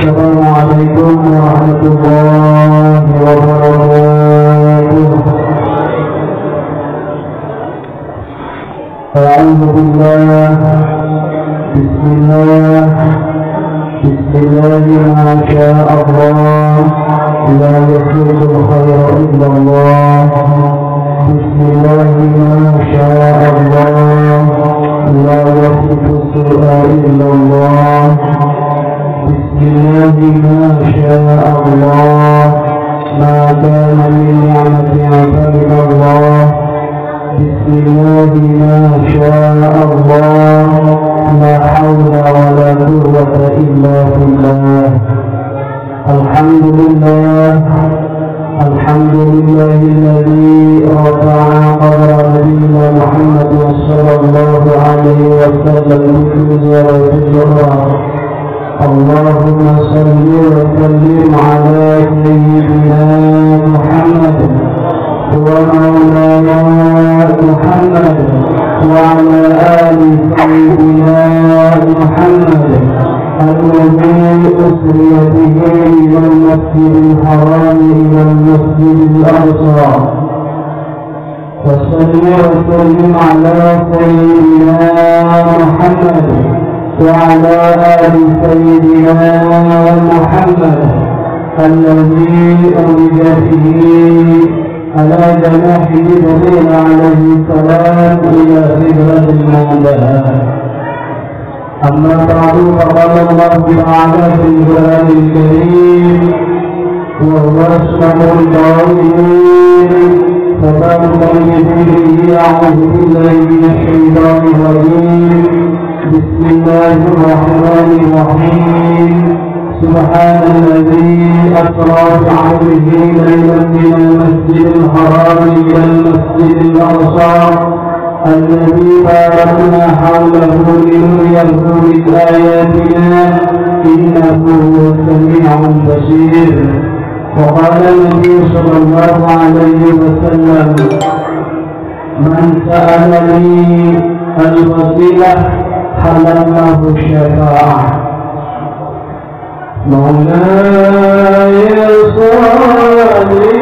السلام عليكم ورحمة الله وبركاته. أعوذ بالله، بسم الله، بسم الله ما شاء الله، لا يسوق الخير إلا الله. بسم الله ما شاء الله، لا يصرف السوء إلا الله. بسم الله ما شاء الله، ما كان من نعمة فمن الله. بسم الله ما شاء الله، لا حول ولا قوة إلا بالله. الحمد لله، الحمد لله الذي رفع قدر نبينا محمد صلى الله عليه وسلم في الدنيا وفي الأخرى. اللهم صل وسلم على سيدنا محمد ومولانا محمد وعلى آل سيدنا محمد الذي أسري به من المسجد الحرام إلى المسجد الأقصى. وصل وسلم على سيدنا محمد وعلى آل سيدنا محمد الذي أرج به على جناح جبريل عليه السلام إلى سدرة المنتهى. أما بعد، فقال الله تعالى في القرآن الكريم وهو أصدق القائلين: فبارك بذكره، أعوذ بالله من الشيطان الرجيم، بسم الله الرحمن الرحيم. سبحان الذي أسرى بعبده ليلا من المسجد الحرام إلى المسجد الأقصى الذي باركنا حوله لنريه من آياتنا إنه هو السميع البصير. وقال النبي صلى الله عليه وسلم: من سألني الوسيلة حلت له الشفاعة. مولاي صل وسلم.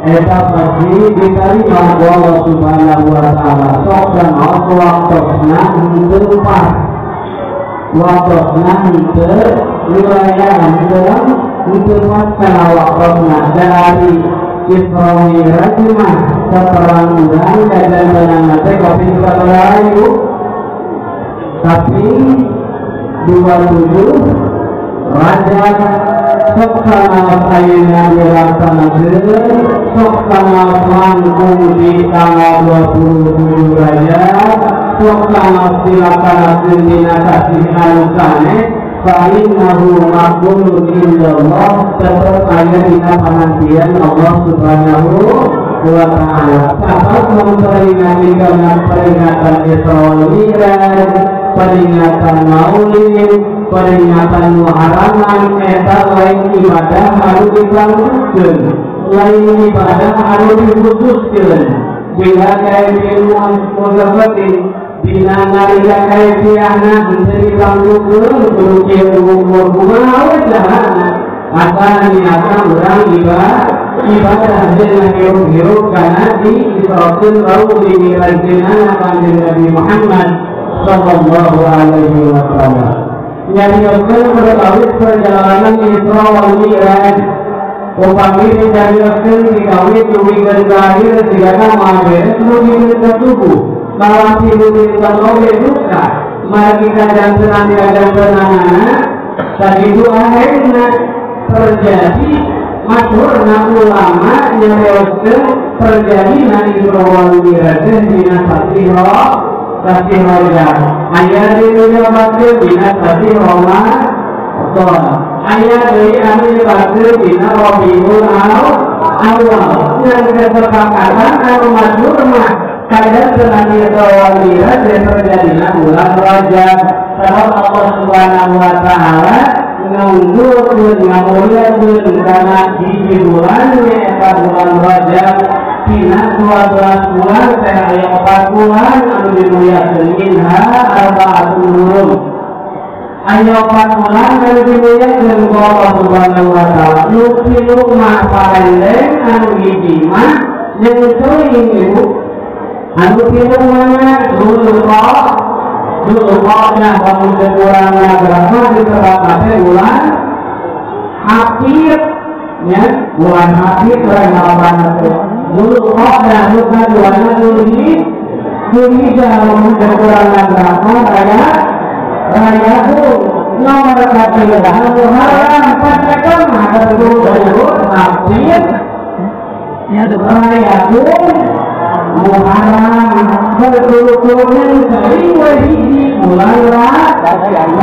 Eta pasti diterima Allah Subhanahu wa ta'ala. Sok sanaos waktosna henteu pas, waktosna henteu wilayah henteu pas kana waktosna. Dari Isra Mi'raj mah saperang urang kajantenanna teh kaping sabaraha ibu? Kaping 27 Rajab. Sok sanaos ayeuna dilaksanakeun, sok sanaos langkung di tanggal 27 Rajab, sok sanaos dilaksanakeun dina sasih anu sanes, fa innahu maqbulun indallah, tetep aya dina panantian Allah Subhanahu wa ta'ala. Sabab memperingati karena peringatan Isra wal Mi'raj, peringatan Maulid, peringatan Muharraman, eta lain ibadah harus dilakukan, lain ibadah harus dikhususkan. Bila kaifiah muzafatin, bila nalika kaifiahna henteu dilakukeun kudu kieu umur kumaha we carana, asal niatna urang ibadah jeung hirup-hirup kana diisrokeun lalu dimi'rajkeunana Kanjeng Nabi Muhammad sallallahu alaihi wasallam. Nyarioskeun perkawis perjalanan Isra wal Mi'raj. Upami dinyarioskeun dikawit dugikeun ka akhir sigana moal beres dugikeun ka subuh. Malam tilu dinten oge duka, margi kajantenan kajantenanana sakitu akhirna terjadi masyhurna ulama nyarioskeun terjadina Isra wal Mi'raj dina sasih Rajab. Aya deui nyebatkeun dina sasih Ramadan. Aya deui anu nyebatkeun dina Rabiul Awal. Yang kesepakatan anu masyhur mah kajantenan Isra wal Mi'raj terjadina bulan Rajab. Sabab Allah Subhanahu wa ta'ala ngunggulkeun ngamulyakeun kana hiji bulan nyaeta bulan Rajab. Dina 12 bulan teh aya 4 bulan anu dimuliakeun, minha arba'atun hurum. Aya 4 bulan anu dimuliakeun ku Allah Subhanahu wa ta'ala. Nu tilu mah parendeng, anu hiji mah jeung teuing ibu. Anu tilu mah Dzulqa'dah lamun kurang berapa disebabkan bulan Hafid ya, bulan Hafid urang ngalaman teh. Dzulqa'dah nu kaduana Dzulhijjah lamun kurang berapa raya nomor katilu Muharram pacakan mah berturut Hafid raya Muharram berturut-turutnya sering hiji bulan Rajab.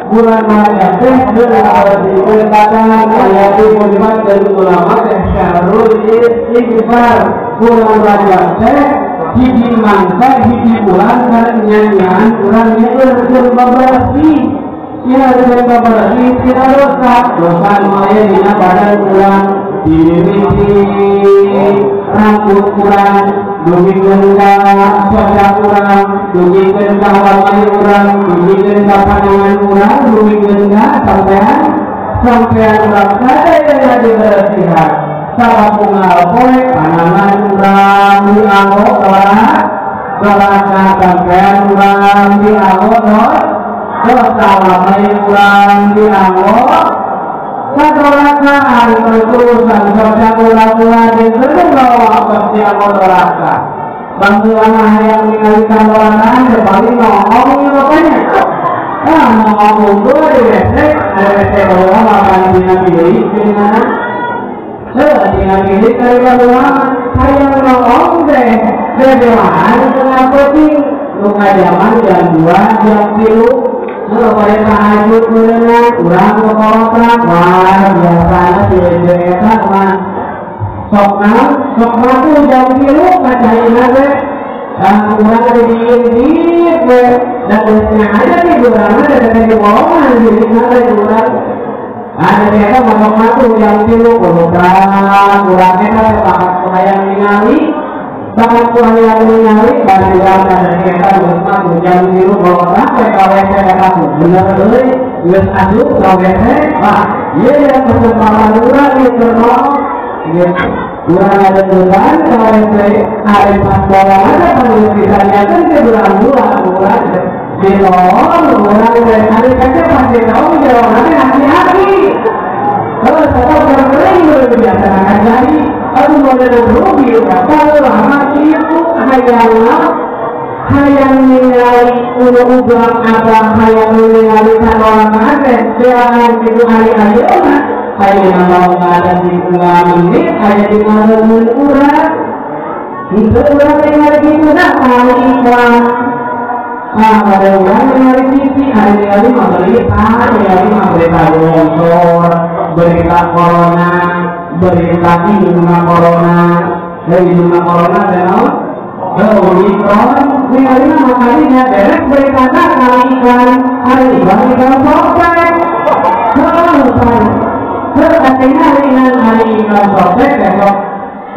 Bulan Rajab teh dikatakan ayat mulimat dari ulama teh syahrul istighfar. Bulan Rajab teh hiji mangsa hiji bulan nyanyian urang nyeueur keur babarasih. Sia keur babarasih tina dosa, dosa nu aya dina badan urang, dimimiti rambut kurang, dugikeun ka cuaca kurang, dugikeun ka lamai urang, dugikeun ka pandangan urang, dugikeun ka sampean urang sadaya dibersihan. Sabab unggal poe panangan urang dianggo doraka, sampean urang dianggo dosa, lamai urang dianggo kadoraka, ari terus-terusan sosial ulah-ulah jeung bawa sosial doraka. Bangsa mah hayang ningali kadorakaan teh paling ngomong makanya. Ah ngomong unggul di WC, ada WC baheula makan dina pilih dina. Heuh dina pilih kali baheula hayang ngomong teh dedewan tengah peuting nu ngajaman jam 2 jam 3. Kalau pada tahajud meureunan urang kokorotan, wah biasana di WC eta mah sok mah jam 3 kacaina teh urang ada diintip we da geus aya di urang mah da teh dibohongan dirina teh urang ada eta mah sok mah jam 3 kokorotan urang eta teh bakat ku hayang ningali bakat ku hayang ningali bari urang ada eta geus mah jam 3 kokorotan we ka WC eta bener euy geus asup ka WC wah Iya kesempatan urang ieu keur gitu. Urang ada bulan kalau hari pas bolongan apa bisa kan ke bulan-bulan urang di lorong urang hari kaca pasti tahu jawabannya hati-hati. Kalau saya berkering biasa ngajari, aduh model rugi, kalau lama itu hayang ningali ulu-ulang apa hayang ningali orang ada, jangan itu hari-hari orang, hayang mau ada di ulang menit, hayang di malam urang, itu urang ningali itu nak hari iklan. Nah, ada orang ningali TV, hari ningali mah berita, ningali mah berita longsor, berita corona, berita indungna corona, dari indungna corona dan naon? Omikron, ningali mah makanya beres berita kali iklan, hari iklan iklan sopek, terus terus artinya hari iklan sopek besok,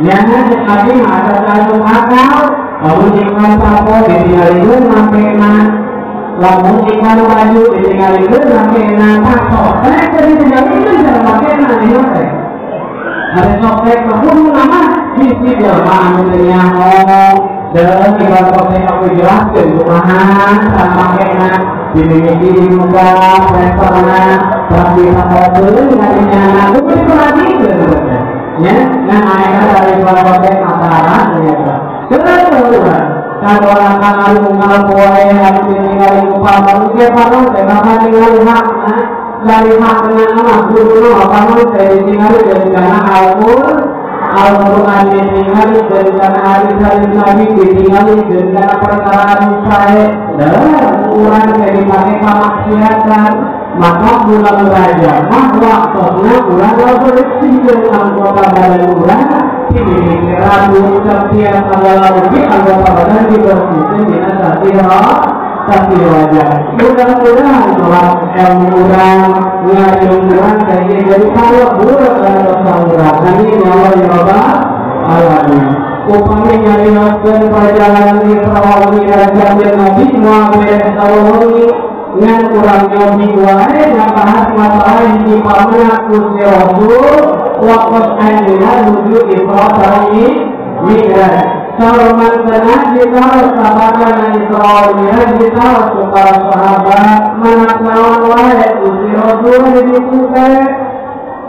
ya nanti mah ada satu akal. Lamun iklan sapo ditinggalikeun makena, lamun iklan baju ditinggalikeun makena, tak sopek ditinggalikeun cara makena ieu teh. Ada sopek mah kudu nama hiji jelema anu teu nyaho, dan iklan sopek aku jelaskeun kumaha cara makena, dimimiti dibuka levelna, tapi sapokeun ngadinyana kudu diperhatikeun. Ya, nah aya dari iklan sopek masalah nya. Kalau orang kangaru unggal poe harus ditinggali upama usia panon teh bakal ningali hakna dari hakna mah kudu panon teh ditinggali dari kana Al-Qur'an ditinggali dari kana hadis Nabi ditinggali dari kana perkara anu sae dan urang teh dipake kamaksiatan maka bulan Rajab mah waktuna urang bersih jeung anggota badan urang ini Rabu setiap tanggal lebih anggota badan dibersihkan dina sasi Rajab. Mudah-mudahan sholat ilmu urang, ngaji urang kayaknya jadi kalau buruk dan dosa urang. Amin ya Allah ya Rabbal alamin. Upami nyarioskeun perjalanan Isra wal Mi'raj Nabi Muhammad sallallahu alaihi ngan urang nyobi wae ngabahas masalah hiji pamana kursi Rasul waktu anjeunna nuju Isra sareng Mi'raj. Salman kena ditaros sabana Isra wal Mi'raj ditaros ku para sahabat manak naon wae kursi Rasul ditu teh.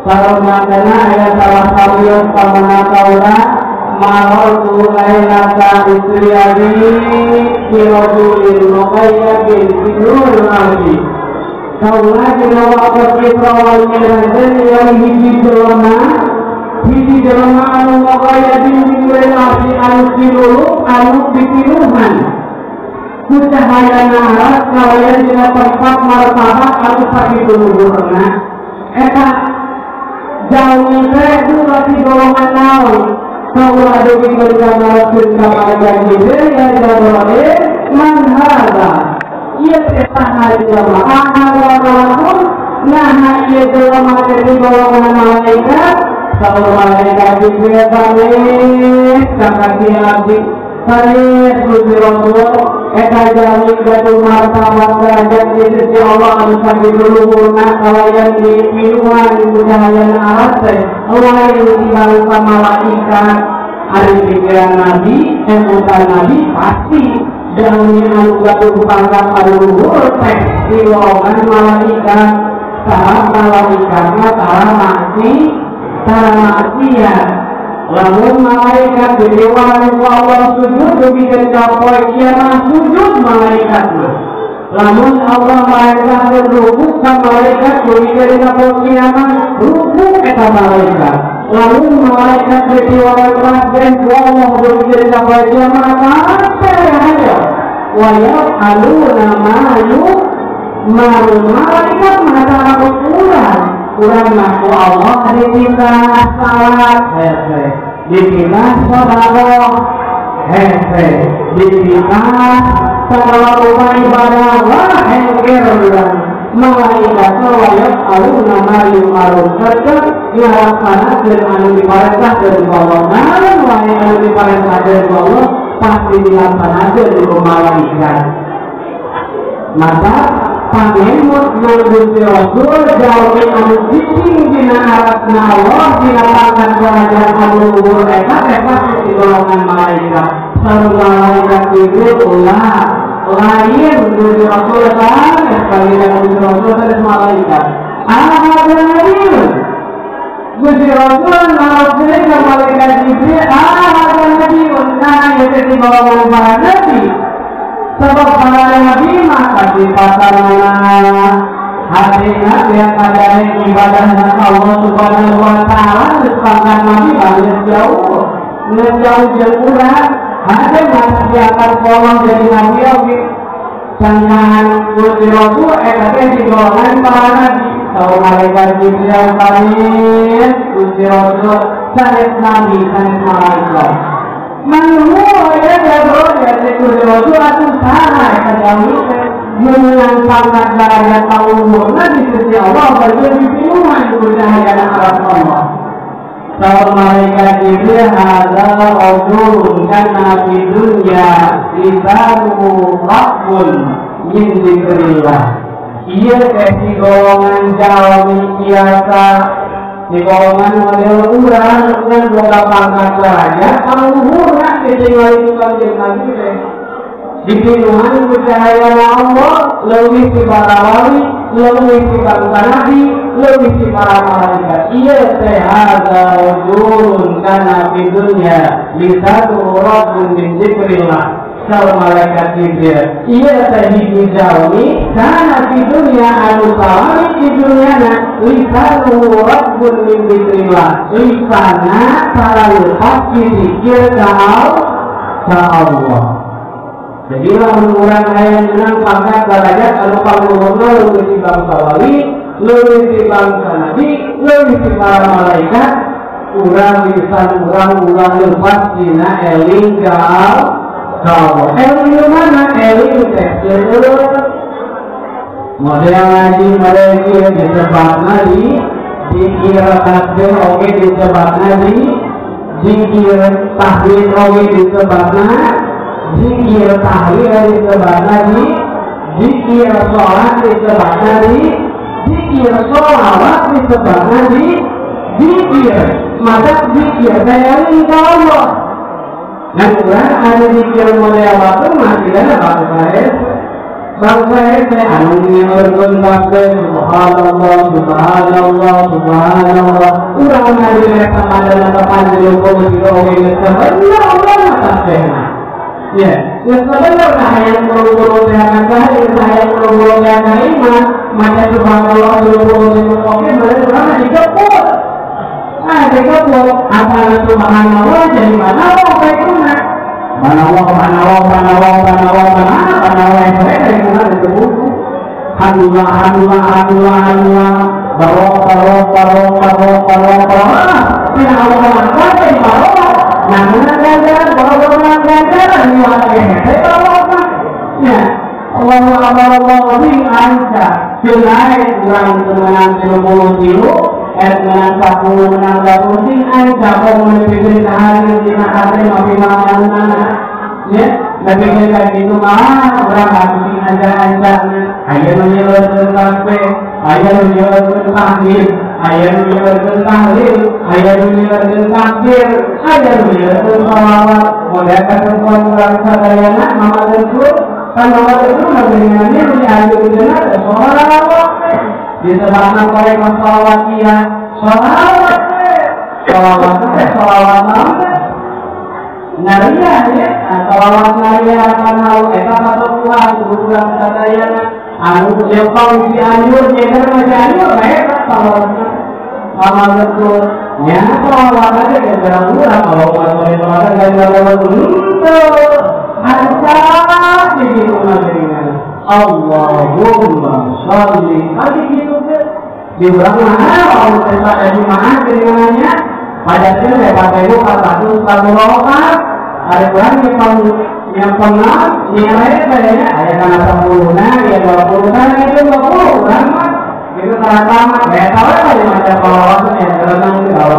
Salman kena aya salah sawios pamana kaula marartu lailata isriyabi bi rajulin muqayyadin bi nuril ardi. Kaula dina waktu Isra wal Mi'raj ningali hiji jelema anu muqayyadin bi nuril ardi anu pinulu anu pipinuhan ku cahaya naras kalayan dina tempat martabat anu sakitu luhurna eta jauh teh ku golongan naon. Kaula dugi bergambarkeun ka malaikat Jibril ya Jibril man hadza ieu teh saha jelema ahadza malakun nah ieu jelema teh golongan malaikat saur malaikat Jibril sanes kakaki abdi sanes Gusti Rasul eta jalmi gaduh martabat derajat di sisi Allah anu sakitu luhurna kalayan diminuhan ku cahayana aras teh lain di bangsa malaikat. Ari pikiran Nabi emutan Nabi pasti jalmi anu gaduh pangkat anu luhur teh di golongan malaikat. Saha malaikat mah tara maksiat. Lamun malaikat didewan ku Allah sujud dugikeun ka poe kiamat sujud malaikat mah. Lamun Allah malaikat ruku ka malaikat dugikeun ka poe kiamat ruku eta malaikat. Lamun malaikat didewan ku Allah dugikeun ka poe kiamat apa wa yaf'aluna ma yu'maru. Malaikat mah tara ukuran kurang ngaku Allah dititah salat hese, dititah sedekah hese, dititah segala rupa ibadah wah hengker urang. Malaikat wa yaf'aluna ma yu'marun tetep ngalaksanakeun anu diparentahkeun ku Allah. Naon wae anu diparentahkeun ku Allah pasti dilaksanakeun ku malaikat. Maka Pangemut nang Gusti Rasul jalmi anu cicing dina arasna Allah dina pangkat derajat anu luhur eta teh pasti di golongan malaikat. Sareng malaikat Jibril ulah lain Gusti Rasul sanes bagian Gusti Rasul sanes malaikat. Alhamdulillah Gusti Rasul nawarkeun ka malaikat Jibril ah nabi nah ieu teh di golongan para nabi. Sebab para nabi maka sifatana hatinya yang ada ibadah Allah Subhanahu wa taala geus pangkat nabi geus jauh geus jauh jeung urang hade masih akan kolong jadi nabi oge sangan Gusti Rasul eta teh di golongan para nabi. Saur malaikat Jibril sanes Gusti Rasul sanes nabi sanes malaikat. Manhu ya jabro ya Gusti Rasul atuh saha eta jalmi teh meunang pangkat darajat paluhurna di sisi Allah bagi dipinuhan ku cahayana aras Allah. Saur malaikat Jibril hadza rajulun kana fi dunya lisanuhu rabbun min dzikrillah. Ieu teh di golongan jalmi biasa di golongan model urang ngan boga pangkat derajat paluhurna ditinggali ku Kanjeng Nabi teh dipinuhan ku cahayana Allah leuwih ti para wali leuwih ti para nabi leuwih ti para malaikat. Ieu teh hadza rajulun kana fi dunya lisanuhu rabbun min dzikrillah. Saur malaikat Jibril ieu teh hiji jalmi kana fi dunya anu salami di dunyana lisanuhu rabbun min dzikrillah. Lisana salalepas dizikir ka Allah. Jadi lamun urang aya menang pangkat derajat anu paluhurna leuwih ti bangsa wali, leuwih ti bangsa nabi, leuwih ti para malaikat, urang lisan urang ulah lepas dina eling ka Allah. Eling mana? Eling teh seueur. Model ngaji model ieu disebabna di zikir tasbih oge disebabna di zikir tahlil oge disebabna zikir tahlil disebabna di zikir sholat disebabna di zikir sholawat disebabna di zikir. Maka zikir saya ka Allah. Nah, urang ada zikir model waktu masih ada bangsa hese anu nyeurkeun tasbih subhanallah subhanallah subhanallah. Urang ngaji eta madana kapanjeun kudu oge geus sabener urang tasbihna. Ya, geus sabener hayang buru-buru teh kana hayang buru-buru teh kana iman maca subhanallah buru-buru oge berarti urang dikeput. Nah, dikeput apana subhanallah jadi mana oge kuna? Mana Allah, mana Allah, mana Allah, mana Allah, mana mana Allah dari mana disebut? Alhamdulillah, alhamdulillah, alhamdulillah, alhamdulillah, barok, barok, barok, barok, barok, barok. Tidak Allah mana jadi barok. Nah, mana ganjaran, barok mana ganjaran, ini hese barok. Ya, Allahu akbar, Allahu anta. Jelai kurang menang 33, menang 10, menang 20, sing anja komo dipikir sehari dina hati mapi mana. Ya, lebih kayak gitu mah orang harus sing anja-anja. Aya nu nyeurkeun tasbih, aya nu nyeurkeun tahlil, aya nu nyeurkeun tahlil, aya nu nyeurkeun takbir, aya nu nyeurkeun sholawat. Model katempuan urang sadayana mama tentu kan mama tentu mageningannya nu diajukeun teh sholawat. Di sebabna korek sholawat ieu sholawat sholawat teh sholawat naon teh nariah ya sholawat nariah kana eta patokuan urang sadayana anu lempang si anyur nyeger mah si anyur bae eta sholawatna mama betul nya sholawat teh gara urang kalau sholawat gara henteu hancap di kitu mah geuningan. Allahumma sholli kali gitu teh di urang mah Allah teh sae mah geuningannya pada teh pakai 444 ada urang yang pernah nilai kayaknya ada kana 10 na ya 20 na itu 20 urang mah itu salah ya tahu kali macam sholawat yang renang di kalau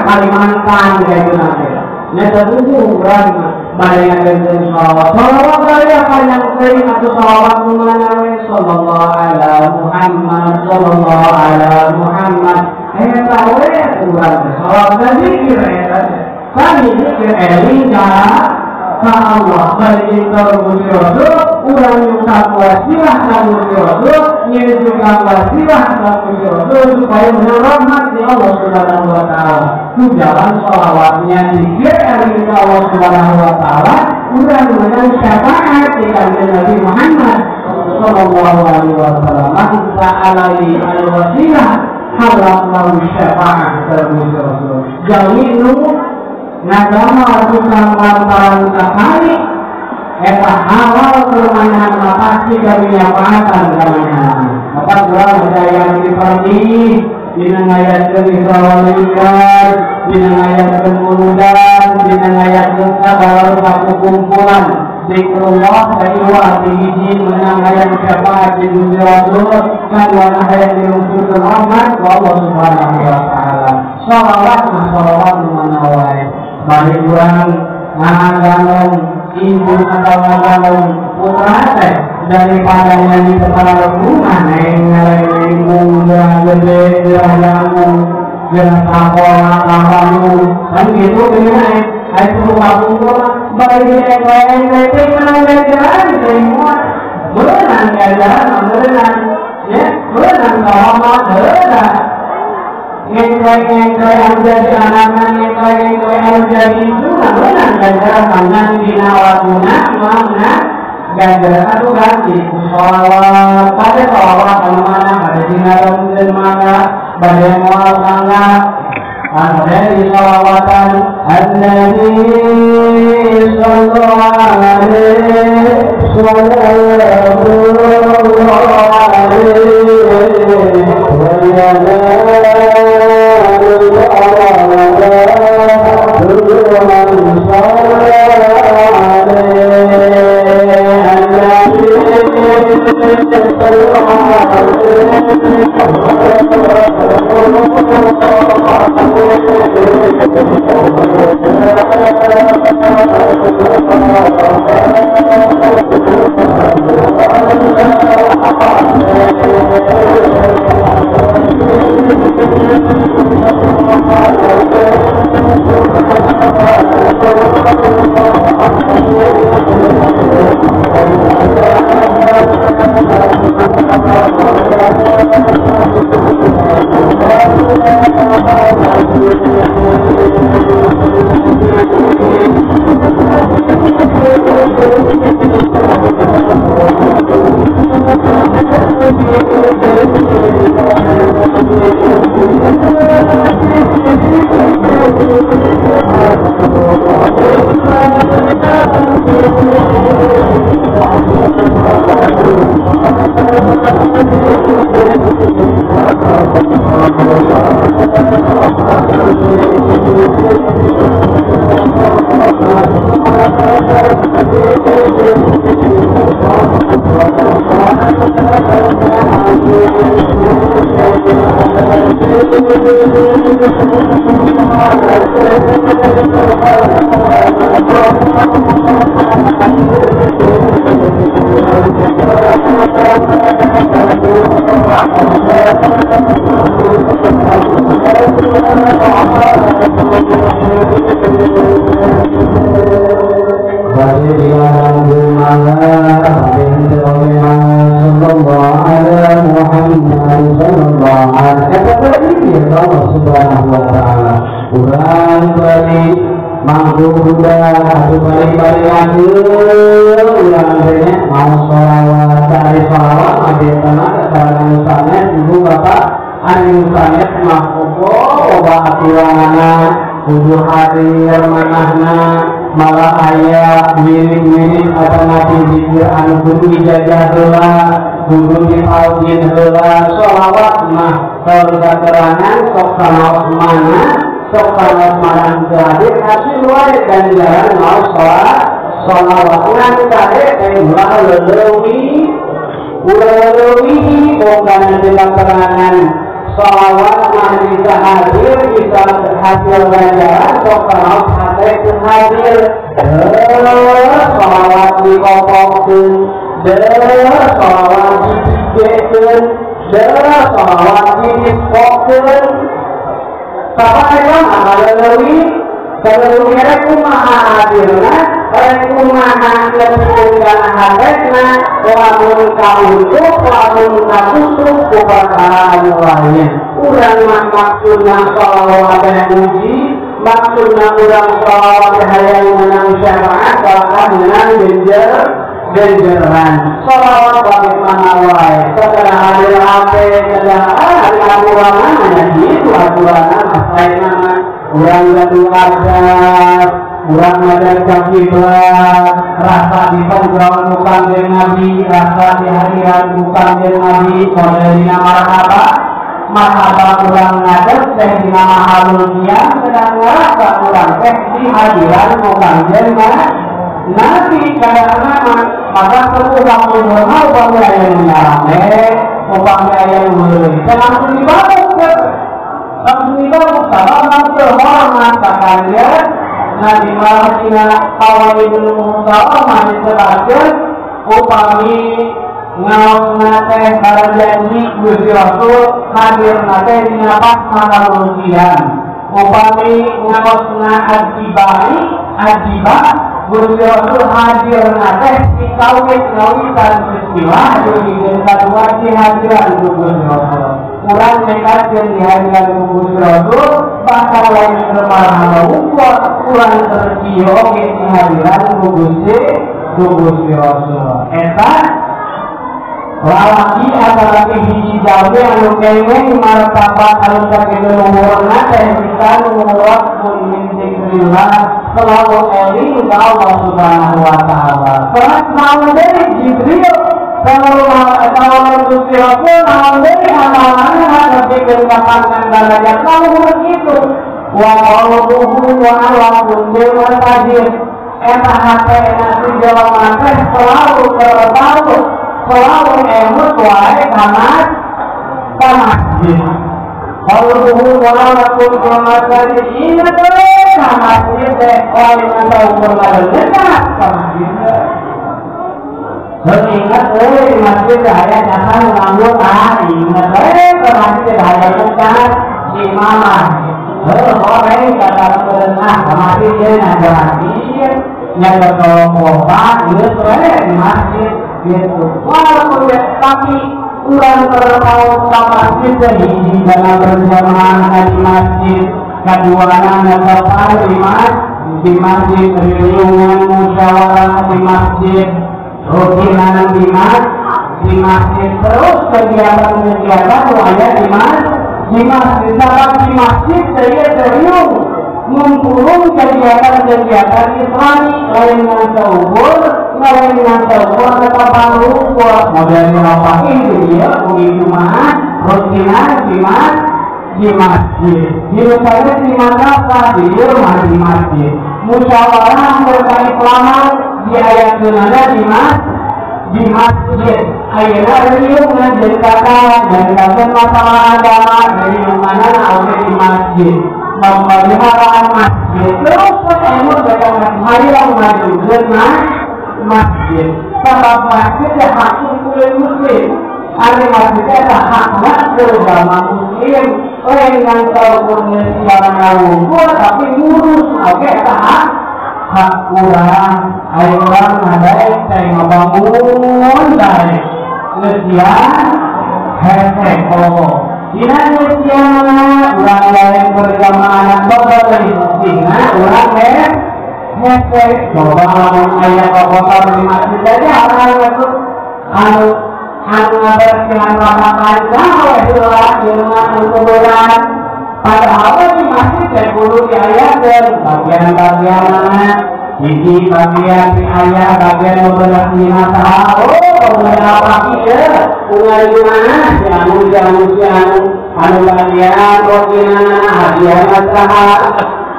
Kalimantan kayak gitu nanti nyata tunggu urang mah bayangan dengan sholawat sholawat kali apa yang sering atau sholawat mana we sallallahu ala Muhammad. Eta we urang sholawat dan zikir eta. Kami zikir eling ka Allah bari ka Gusti Rasul, urang nyungkap wasilah ka Gusti Rasul, nyungkap wasilah ka Gusti Rasul supaya menang rahmat di Allah Subhanahu wa taala. Ku jalan sholawatnya zikir eling ka Allah Subhanahu wa taala, urang menang syafaat di kanjeng Nabi Muhammad sallallahu alaihi wasallam. Man alaihi alwasilah haram lahu syafaat Gusti Rasul. Jauhi nu nagama tukang lantaran sakali eta halal permainan pasti kami nyapaatan kamanyahan. Bapak urang daya diperdi dina ngayatkeun Isra wal Mi'raj, dina ngayatkeun muludan, dina ngayatkeun sagala rupa kumpulan zikrullah kaiwa hiji menang hayang syafaat di dunia Rasul kadua hayang diluncurkeun rahmat ku Allah Subhanahu wa taala. Shalawat mah shalawat nu mana wae. Bari urang ngagalung ibu atau ngagalung putra teh daripada nyanyi kepala rumah neng ngaleng muda gede gerah jamu gerah sakola kamu kan gitu gini ayo rumah kumpul bari engkleng teh menang ganjaran semua berenang ganjaran berenang ya berenang sholawat berenang ngengkleng-ngengkleng anu jadi anakna ngengkleng-ngengkleng anu jadi induna berenang ganjaran mangan dina wakuna mana ganjaran atuh ganti sholawat pada sholawat anu mana pada dina rongkeun mana bade moal mangga anu di sholawatan annabi sallallahu alaihi Deuh sholawat didiskokeun sabab eta mah leuwih leuwih rek kumaha hadirna rek kumaha leuwih kana hatena lamun kauntuk lamun katusuk ku perkara anu lain. Urang mah maksudna sholawat teh muji, maksudna urang sholawat teh hayang menang syafaat bahkan menang genjeran. Sholawat bagaimana wae setelah hadir hate setelah ada aturan ya gitu aturan lain mah urang gaduh adat urang ngajar ka kiblat rasa di panggrawan ku Kangjeng Nabi rasa di hadiran ku Kangjeng Nabi model dina marhaba marhaba urang ngadeg teh dina mahalul qiyam sedang ngarasa urang teh di hadiran ku Kangjeng Nabi kadang-kadang maka perlu waktu normal upami aya nu nyarame upami aya nu heureuy teh langsung dibabuk langsung dibabuk sabab langsung hormat ka Kangjeng Nabi mah dina pawaidul muhtarah disebutkeun upami ngaosna teh barjanji Gusti Rasul hadirna teh dina pas mahalul qiyam upami ngaosna adibai adiba Gusti Rasul hadirna teh dikawit ngawitan bismillah dugikeun kadua dihadiran ku Gusti Rasul. Urang nekatkeun dihadiran ku Gusti Rasul bakal lain marhaba ukur urang terkieu oge dihadiran ku Gusti Rasul. Eta lalaki atanapi hiji jalmi anu kengeng martabat anu sakitu luhurna teh bisa nuwat min zikrillah selalu eling ka Allah Subhanahu wa taala. Salat naon deui Jibril selalu Gusti Rasul naon deui amalanna nepikeun ka pangkat darajat luhur kitu. Wa qalbuhu wa ala kulli masajid eta hatena si jelema teh selalu terpaut selalu emut wae ka masjid. Qalbuhu wa ala kulli masajid ingat ka masjid teh lain ukur ngadeukeutan ka masjid. Heuh ingat euy masjid teh aya casan rambut ah ingat euy ka masjid teh aya casan si mama. Heuh horeng kata berenah ka masjid teh ngajakin nya tolong obat geus we di masjid gitu. Walaupun tapi urang terpaut ka masjid teh hiji dana berjamaah di masjid, kaduana ngetepan di masjid, riungan musyawarah di masjid, rutinan di masjid, terus kegiatan-kegiatan aya di masjid. Sabab di masjid saya serius ngumpulung kegiatan-kegiatan Islami lain ngan saukur lain ngan saukur tetap lupa model ngelopakin dia ugi Jumat rutinan di masjid di saya di madrasah di rumah di masjid musyawarah berkaislaman di ayat dunana di masjid ayeuna riung jadi kata dan kata masalah agama dari mana oge di masjid pemeliharaan masjid terus emut datang hayang majukeun masjid sabab masjid teh hak kumpul muslim ari masjid teh hakna agama muslim lain ngan saukur siarana wungkul tapi ngurus oge eta hak urang aya urang ngadaek teh ngabangun daek leusian hese oh dina leusian urang lain berjamaah babar dina urang hese coba lamun aya ka kota di masjid aja anu anu anu ngabersihan lapangan we heula jelema nu kuburan padahal di masjid teh kudu diayakeun bagian-bagianna hiji bagian di aya bagian nu beresihna saha oh beberapa ieu unggal mana si anu si anu si anu anu bagian rotinana hadiahna saha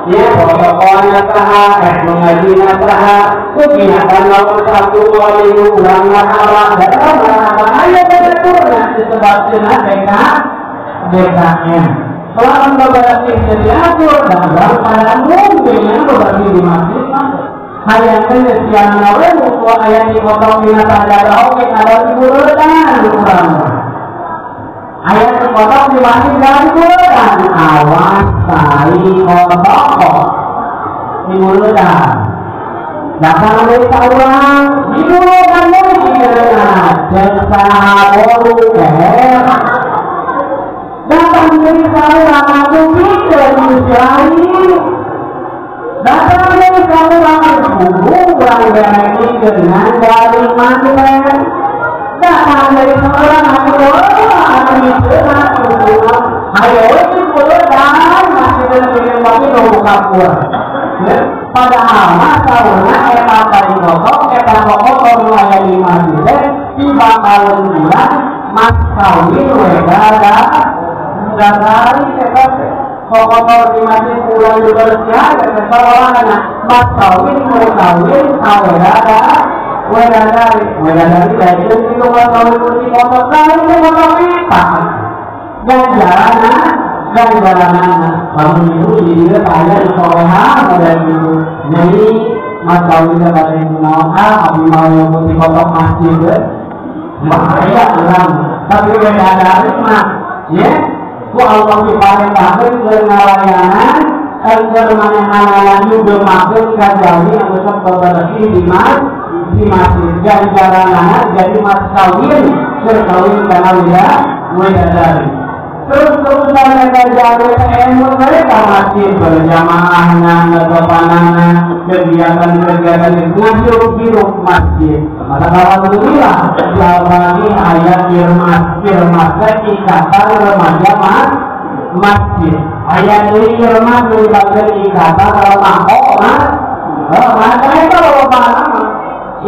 ya protokolna saha ngajina saha kegiatan lawan satu minggu urang marhaba datang marhaba aya baturna disebabkeun BKM selama beberapa diatur dan orang pada mungkin beberapa di masjid hayangkeun siang we musuh aya di kota dina sadar oge kada diburutan urang. Ayat kotok di masjid dan bulan awas tai kotok di bulan. Datang dari seorang di bulan dan bolu datang dari seorang aku pikir manusia. Datang dari seorang aku kurang berani dengan dari mantan. Datang dari seorang aku ayo dan masih dalam waktu buka puasa. Padahal masalahnya eta paling kotok, eta kotor aya di masjid, tiba kawin bulan, mas kawin wedada, dari eta kotor di masjid bulan dibersihan, eta sorangan mas kawin mau kawin awedada, wedadari, wedadari dari itu mas kawin putih kotor, lain kotor eta. Ganjaranana lamun itu jadi aya soleha modal itu nyai mas kawin kata naon ah abdi mau putih kotok masjid bahaya urang tapi beda dari mah ya ku Allah diparentahkeun keur ngalayanan keur manehanana nyugeumkeun ka jalmi anu sok babaresih di masjid ganjaranana jadi mas kawin keur kawin kana widadari. Terus-terusan mereka jaga ilmu mereka masih berjamaahnya, kesopanannya, kegiatan-kegiatan itu hirup masjid. Maka alhamdulillah, apalagi ayat irmas ikatan remaja masjid. Ayat ini irmas melibatkan ikatan remako mas. Maka itu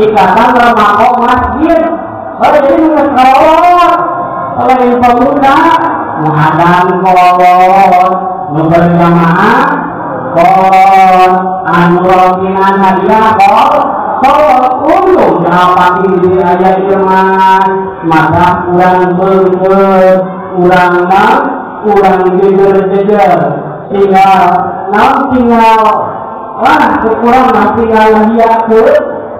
ikatan remako masjid. Oh jadi kalau oleh pemuda menghadang kolon, berjamaah kolon, anu rotinan hadiah kolon, untung dapat di ayat irman, maka kurang berker, kurang nam, kurang jejer-jejer, tinggal nam tinggal, wah kurang tinggal hadiah ke,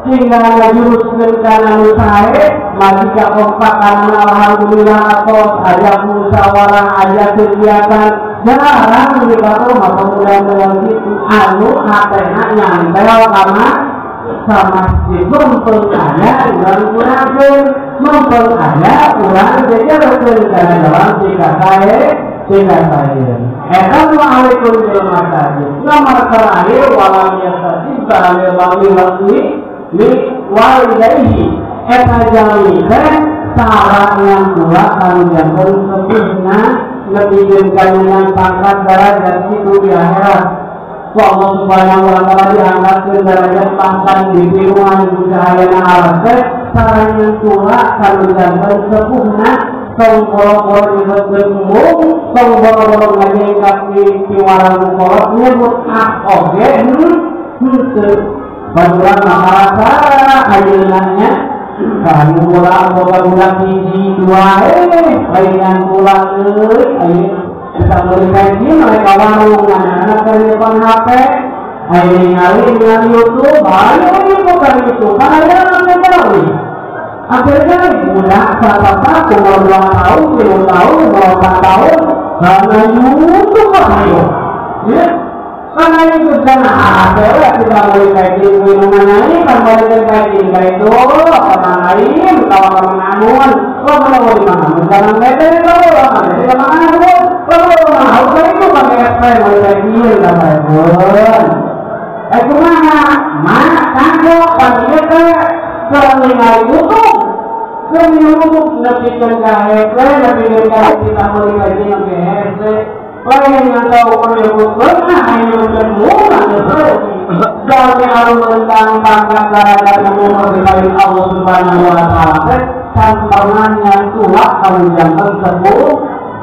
tinggal ngajuruskeun kana nu sae, maka kompakan alhamdulillah atos aya musyawarah aya kegiatan jarang di batur mah pemuda-pemuda kitu anu hatena nyantel kana masjid mumpung aya urang kurangkeun mumpung aya urang jejerkeun kana dalam tingkah sae tingkah sae eta alaikum bil masajid nomor terakhir walam yastajib ba'alil li walidayhi eta jalmi teh syaratnya pula kanu janten sepuhna lebih kanyang pangkat derajat itu di akhirat. Ku Allah Subhanahu wa taala diangkatkeun derajat pangkat di pirungan ku cahayana aras teh syaratnya pula kanu janten sepuhna tong boro-boro nyebutkeun embung tong boro-boro ngajengkak di piwarang kolot nyebut ah oge henteu. Barulah makarasa ayeunanya kanu kula boga budak hiji dua lainan kula euy ayeuna bisa meuli kaji mereka warung anak-anak keur nyepen HP ayeuna ningali ningali YouTube ayo bukan YouTube kan aya anu akhirnya budak salah umur 2 tahun 3 tahun 4 tahun karena YouTube ayo ya karena itu kan ada kita boleh kayak minuman ini kan boleh kayak gini kayak itu sama lain kalau mengamun kalau mau di mana karena mereka itu kalau mereka mana kalau mau itu pakai apa boleh kayak gini lah boleh kemana mana kanggo pakai itu kalau YouTube kalau YouTube lebih kayak lebih kayak kita boleh kayak gini kayak lain yang tahu menyebutkan hanya bermula dari arus tentang pangkat derajat umur dari Allah Subhanahu wa taala tanpa tua kalau jangan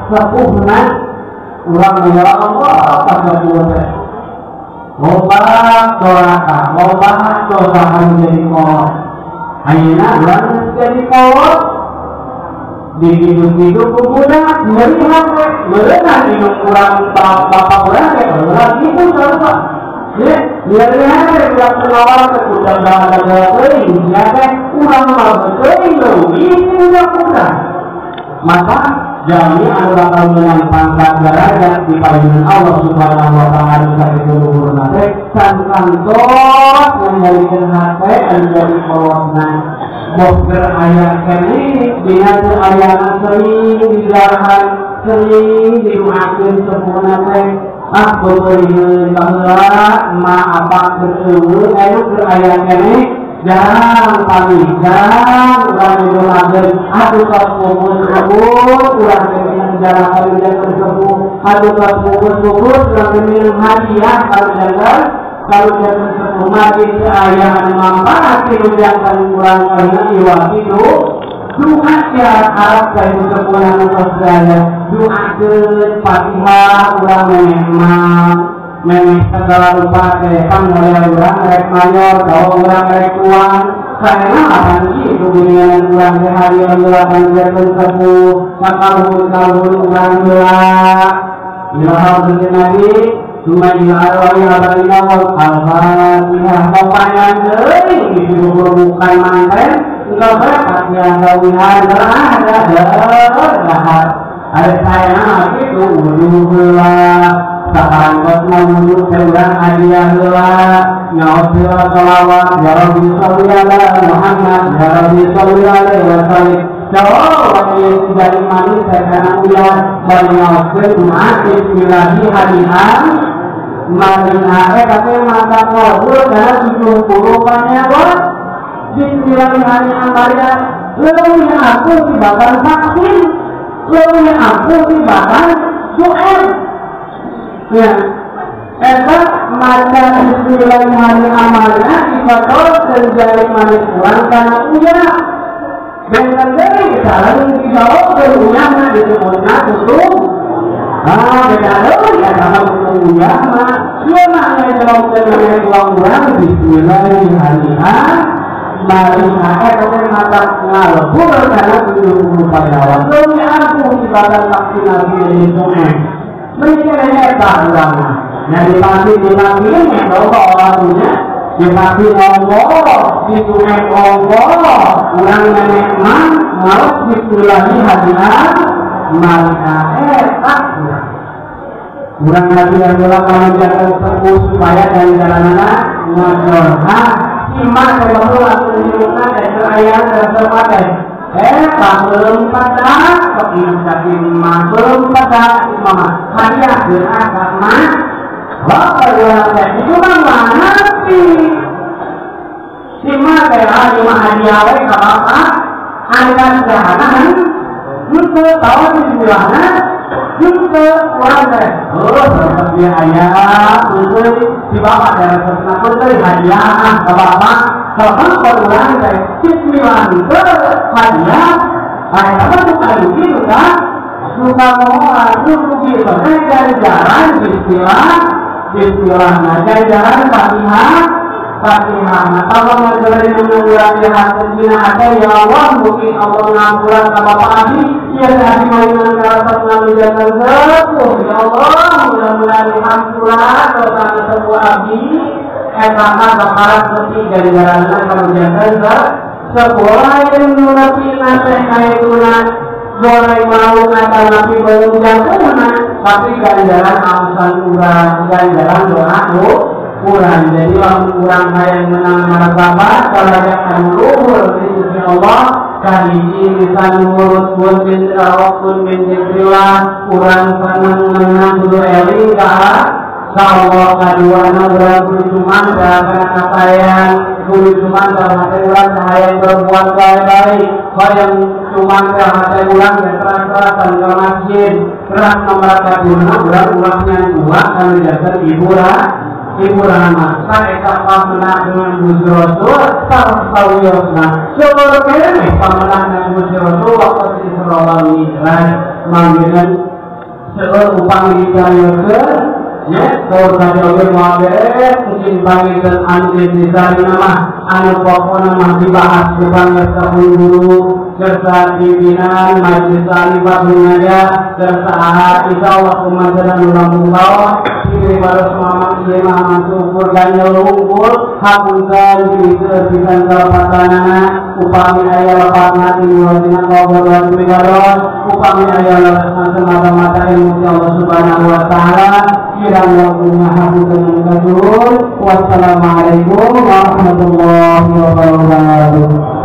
sepuhna urang ya Allah pada dua loba doraka loba dosa menjadi kolot ayeuna urang jadi kolot di hidup-hidup pemuda melihat melihat hidup kurang bapak kurang ya kurang itu sama ya lihat ulah penawar kekudang dalam teuing ya teh kurang mau teuing leuwih udah kurang maka Jami anu bakal menang pangkat derajat di payunan Allah Subhanahu wa ta'ala sakitu luhurna teh can kantos ngendalikeun hate anu jadi kolotna boker aya keneh dina teu ayana sering dijarahan sering didoakeun sepuhna teh ah beureun baheula ma apa keur aya keur aya keneh jarang pagi jarang urang didoakeun atuh tos pupus-pupus urang teh jarang kalujangan sepuh atuh tos pupus-pupus urang teh minum hadiah kalujangan sepuh mati teu aya anu manfaat kalujangan urang kana iwal kitu doa syarat Arab ka ibu sepuhna nu tos daya doakeun Fatihah urang memang memeh segala rupa teh pangoleh urang rek mayor atawa urang rek tuang saena apan kitu geuningan urang teh hari heula panjangkeun sepuh sakaluhur-kaluhur urang heula ila hadratin Nabi summa ila arwahi abadina wal al-Fatihah papangan deui di luhur bukan manten engkau berfatihah gawihan berada dahar ada saena kitu wudu heula sakarangkosna wudu teh urang hadiah heula ngaos heula sholawat ya Rabbi sholli ala Muhammad ya Rabbi sholli alaihi wasallim jawab ieu jadi manis teh kana uyah bari ngaoskeun doa bismillahi hadiah marina eta teh mata kabul kana 70 panyawa bismillahirrahmanirrahim leuwih ampuh tibatan vaksin leuwih ampuh tibatan QR ya eta maca bismillahirrahmanirrahim dipotong jari manis urang kana uyah benten deui sareng dijawabkeun uyahna disebutna tutup ah beda deui eta mah uyah mah ieu mah aya jawabkeun maneh urang bismillahirrahmanirrahim marina eta teh mata ngalebur kana 70 payawan leuwih ampuh tibatan vaksin Nabi di sungai mereka eta urang mah nah dipasti dipakiin ya bawa orangnya dipasti Allah di sungai Allah urang nenek mah ngaos bismillahirrahmanirrahim marina eta urang hadiah heula panjangkeun sepuh supaya dari jalanana ngajor ha simak teh baheula tunjukna teh keur aya resep teh pangeuleum pada sok ingat mah beuleum pada mama hadiah geus ka mah bapak urang teh itu mah mana sih simak teh ah mah hadiah we ka bapak anu sederhana henteu tahu bismillahna henteu urang teh oh resep dia aya henteu si bapak teh resepna henteu hadiah ka bapak kalau urang teh bismillah henteu hadiah eta mah bukan kitu kan suka moal kitu teh dari jalan bismillah bismillah nah dari jalan Fatihah Fatihah nah kalau ngajarin urang di hati dina hate ya Allah mungkin Allah ngampura ka bapak abi ieu teh abi mainan karasep ngamijakeun sepuh ya Allah mudah-mudahan dihampura dosana sepuh abi eta mah bakaran sepi ganjaranna kamujakeun sepuh lain nu nepina teh kaituna goreng mau kata nabi belum jatuhna tapi ganjaran amsal urang ganjaran doa urang jadi lamun urang hayang menang martabat kalajak anu luhur di sisi Allah kahiji lisan mulut pun min awakun min zikrillah urang seneng menang kudu eling ka Allah kaduana urang kudu cumanda kana kasaean kudu cumanda hate urang hayang berbuat baik hayang cumanda hate urang terang-terangan ke masjid terang nomor kaduna urang ulahnya dua kanu dasar ibu rahmat saeta pamenah dengan Gusti Rasul sarsawiosna seueur keneh pamenah dengan Gusti Rasul waktu Isra wal Mi'raj mangginan seueur upami dicariokeun nya seueur tadi oge moal beres kucing panggilan anu disarina mah anu pokona mah dibahas di panggeus guru Kersa pimpinan Majelis Taklim Fathun Najah kersa ahad insyaallah kumaha nu langkung kaos pilih baros mamang ieu mah syukur ganjel unggul hapunten pilih pisan kalepatanana upami aya lepatna timbul dina kabar pibaros upami aya leresan semata-mata ilmu Allah Subhanahu wa taala kirang langkung hapunten kasuhun. Wassalamualaikum warahmatullahi wabarakatuh.